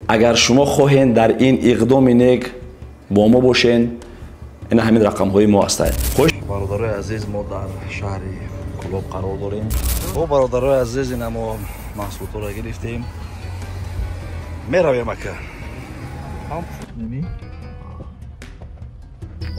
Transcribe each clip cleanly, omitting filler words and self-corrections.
Агар шумо хоҳед дар ин иқдоми нек бо мо бошед, ин ҳамин рақамҳои мо ҳастанд. Бародарои азиз, мо дар шаҳри Кӯлоб қарор дорем. Бо бародарои азиз, ина мо маҳсулотро гирифтем, меравем ака.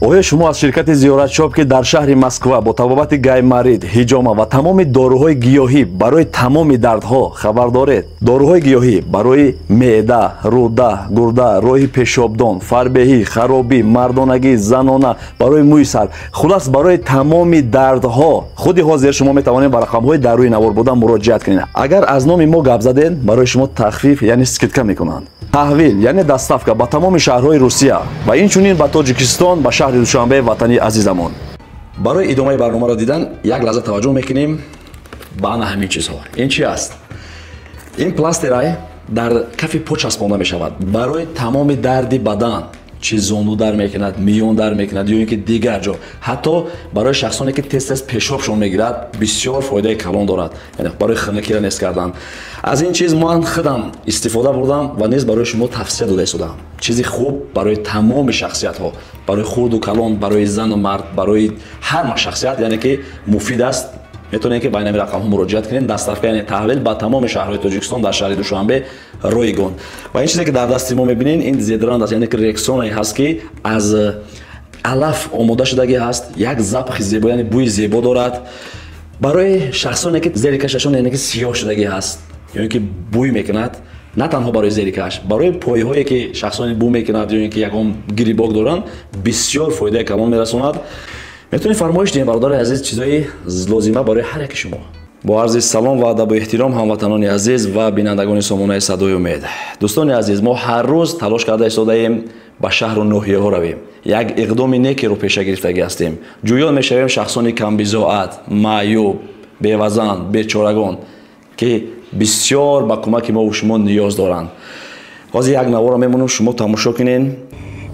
Оё шумо аз ширкати Зиёратшоп, ки дар шаҳри Москва бо табобати гаймарид, ҳиҷома ва тамоми доруҳои гиёҳӣ барои тамоми дардҳо хабар доред? Доруҳои гиёҳӣ барои меъда, рӯда, гурда, роҳи пешобдон, фарбеҳӣ, харобӣ, мардонагӣ, занона, барои мӯи сар, хулас барои тамоми дардҳо. Худи ҳозир шумо метавонед ба рақамҳои дар рӯи навор буда муроҷиат кунед. Агар аз номи мо гап задед, барои шумо тахфиф, яъне скидка мекунанд. Таҳвил, яъне доставка ба тамоми шаҳрҳои Русия ва инчунин ба Тоҷикистон, ба шаҳри Душанбе, ватани азизамон. Барои идомаи барномаро дидан як лаҳза таваҷҷӯҳ мекунем ба ана ҳамин чизҳо. Ин чи аст? Ин пластерай дар кафи по часпонда мешавад барои тамоми дарди бадан, чи зону дар мекунад, миён дар мекунад ё ин ки дигар ҷо. Ҳатто барои шахсоне ки тез-тез пешобшон мегирад, бисёр фоидаи калон дорад, яъне барои хунукиро нест кардан. Аз ин чиз ман худам истифода бурдам ва низ барои шумо тавсия дода истодам. Чизи хуб барои тамоми шахсиятҳо, барои хурду калон, барои зану мард, барои ҳар шахсият, яъне ки муфид аст. Метавонед ки ба ин рақамҳо муроҷиат кунед. Доставка, яъне таҳвил ба тамоми шаҳрҳои Тоҷикистон, дар шаҳри Душанбе ройгон. Ва ин чизе ки дар дасти мо мебинед, ин дезодорант аст, яъне ки рексонае ҳаст, ки аз алаф омода шудагӣ ҳаст, як запахи зебо, яъне бӯи зебо дорад. Барои шахсоне ки зери кашашон, яъне ки сиёҳ шудагӣ ҳаст ё ин ки бӯй мекунад, на танҳо барои зери каш, барои пойҳое ки шахсоне бӯ мекунад ё ин ки ягон гирибок доранд, бисёр фоидаи калон мерасонад. Метавонед фармоиш диҳем, бародари азиз, чизҳои лозима барои ҳар яки шумо. Бо арзи салом ва адабу эҳтиром, ҳамватанони азиз ва бинандагони сомонаи Садои Умед. Дӯстони азиз, мо ҳар рӯз талош карда истодаем ба шаҳру ноҳияҳо равем, як иқдоми некиро пеша гирифтагӣ ҳастем. Ҷӯён мешавем шахсони камбизоат, маъюб, бевазан, бечорагон, ки бисёр ба кӯмаки мову шумо ниёз доранд. Ҳозир як наворро мемонем, шумо тамошо кунед.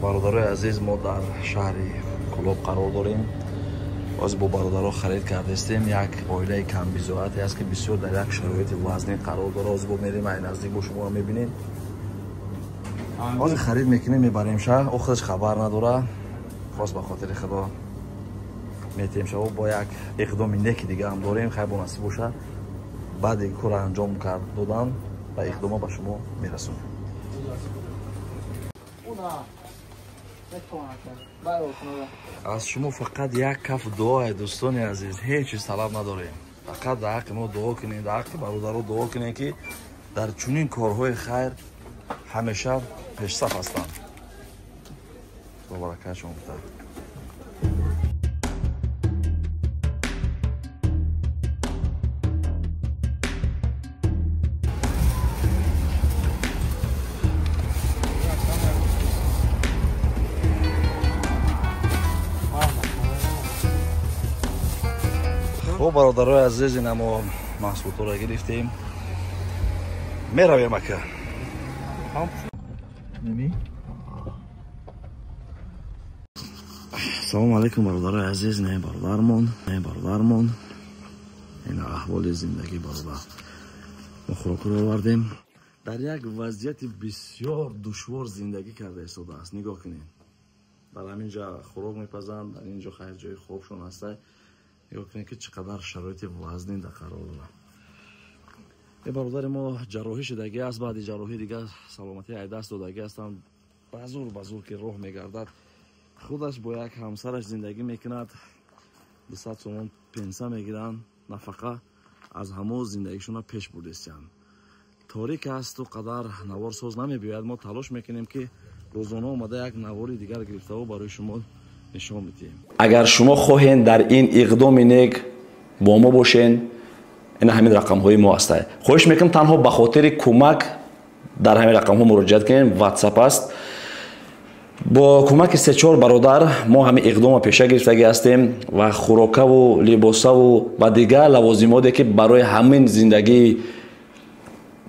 Бародарои азиз, мо дар шаҳри Кӯлоб қарор дорем. Ҳозир бо бародаро харид кардастем. Як оилаи камбизоате аст, ки бисёр дар як шароити вазнин қарор дорад. Ҳозир бо мерем ай наздик, бо шуморо мебинем. Ҳозир харид мекунем, мебарем шаҳр. Ӯ худаш хабар надорад, хос ба хотири Худо метем шаҳр. Бо як иқдоми неки дига ҳам дорем, хайр бо насиб бошад. Баъди корро анҷом кард додан ва иқдома ба шумо мерасонем. Аз шумо фақат як каф дуое, дӯстони азиз, ҳеҷ чиз талаб надорем. Фақат дар ҳаққи мо дуо кунед, дар ҳаққи бародаро дуо кунед, ки дар чунин корҳои хайр ҳамеша пешсаф ҳастанд. Худо баракатшон бидиҳад. Хуб, бародарои азиз, ина мо маҳсулотро гирифтем, меравем ака. Салому алайкум, бародарои азиз. Не бародармон, не бародармон, ина аҳволи зиндагӣ бародар. Мо хӯрокро овардем. Дар як вазъияти бисёр душвор зиндагӣ карда истодааст. Нигоҳ кунед, дар ҳамин ҷа хӯрок мепазанд, дар ин ҷо хайр ҷои хобшон ҳаста. Нигоҳ кунед, ки чӣ қадар шароити вазнин дар қарор дорад. Ин бародари мо ҷарроҳӣ шудагӣ аст, баъди ҷарроҳӣ дигар саломатӣ ай даст додагӣ ҳастанд. Ба зур ки роҳ мегардад. Худаш бо як ҳамсараш зиндагӣ мекунад. 200 сомон пенса мегиранд, нафақа, аз ҳамо зиндагишона пеш бурдестиянд. Торик асту қадар наворсоз намебиёяд. Мо талош мекунем, ки рӯзона омада як навори дигар гирифтаву барои шумо нишон медиҳем. Агар шумо хоҳед дар ин иқдоми нек бо мо бошед, ин ҳамин рақамҳои мо ҳастанд. Хоҳиш мекунам танҳо ба хотири кӯмак дар ҳамин рақамҳо муроҷиат кунед. WhatsApp аст. Бо кӯмаки се-чор бародар мо ҳамин иқдомро пеша гирифтагӣ ҳастем ва хӯрокаву либосаву ва дигар лавозимоте, ки барои ҳамин зиндагии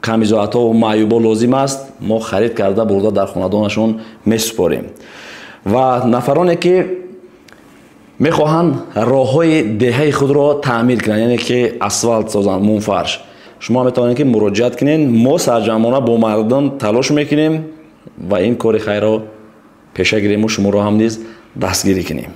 камбизоатҳову маъюбо лозим аст, мо харид карда бурда дар хонадонашон месупорем. Ва нафароне ки мехоҳанд роҳҳои деҳаи худро таъмир кунанд, яъне ки асфалт созанд, мунфарш, Шумо метавонед, ки муроҷиат кунед. Мо сарҷамъона бо мардум талош мекунем ва ин кори хайрро пеша гирему шуморо ҳам низ дастгирӣ кунем.